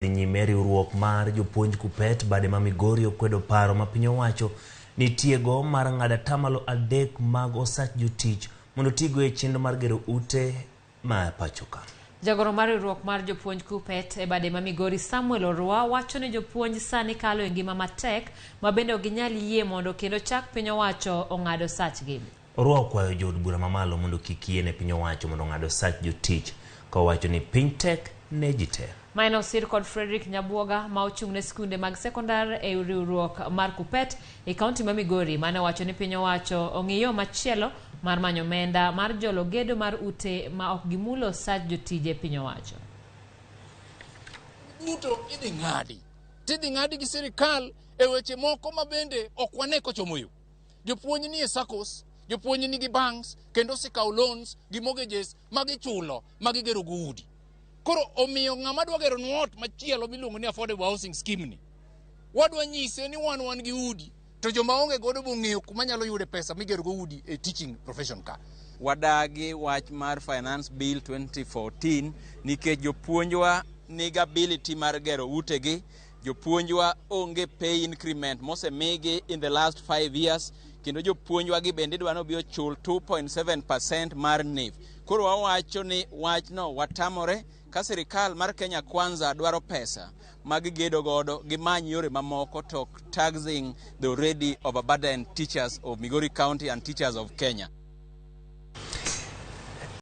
Dhi nyime riwruok mar jopuonj KUPPET bade ma Migori okwedo paro ma piny owacho nitiego mar ng'ado 3% mag osach jotich mondo otigo e chenro mar gero ute ma pachoka. Jagoro mar riwruok mar jopuonj KUPPET e bade ma Migori Samuel Orwa wacho ni jopuonj sani kalo e ngima matek ma bende ok ginyal yie mondo kendo chak piny owacho ong'ad osachgi. Orwa okwayo jood bura mamalo mondo kik yiene piny owacho mondo ong'ad osach jotich ka owacho ni piny tek ne ji te. Mae ne osir kod Frederick Nyabuoga ma ochung' ne skunde mag sekondar e riwruok mar KUPPET e kaunti ma Migori mane owacho ni piny owacho ong'i yo machielo mar manyo omenda mar jolo gedo mar ute ma ok gimulo osach jotije piny owacho. Duto idhi ng'adi. Tidhi ng'adi gi sirikal e weche moko ma bende ok wane kochomo yo. Jopuonj nie SACCOs, jopuonj nigi banks kendo osekawo loans gi mortgages ma gichulo ma gigero go udi. Koro omiyo ng'ama dwa gero nwa ot machielo miluongo ni affordable housing scheme ni, wadwa nyise ni wan wan gi udi to joma onge godo bong'eyo kuma nyalo yude pesa migero go udi e teaching profession ka. Wadagi wach mar Finance Bill 2014 nikech jopuonjwa nigi ability mar gero utegi, jopuonjwa onge pay increment mosemigi in the last 5 years, kendo jopuonjwa gi bende idwa ni obi ochul 2.7% mar NIF. Koro wawacho ni wachno watamore. Ka sirikal mar Kenya Kwanza dwaro pesa ma gigedo godo, gimany yore mamoko to taxing the already overburdened teachers of Migori County and teachers of Kenya.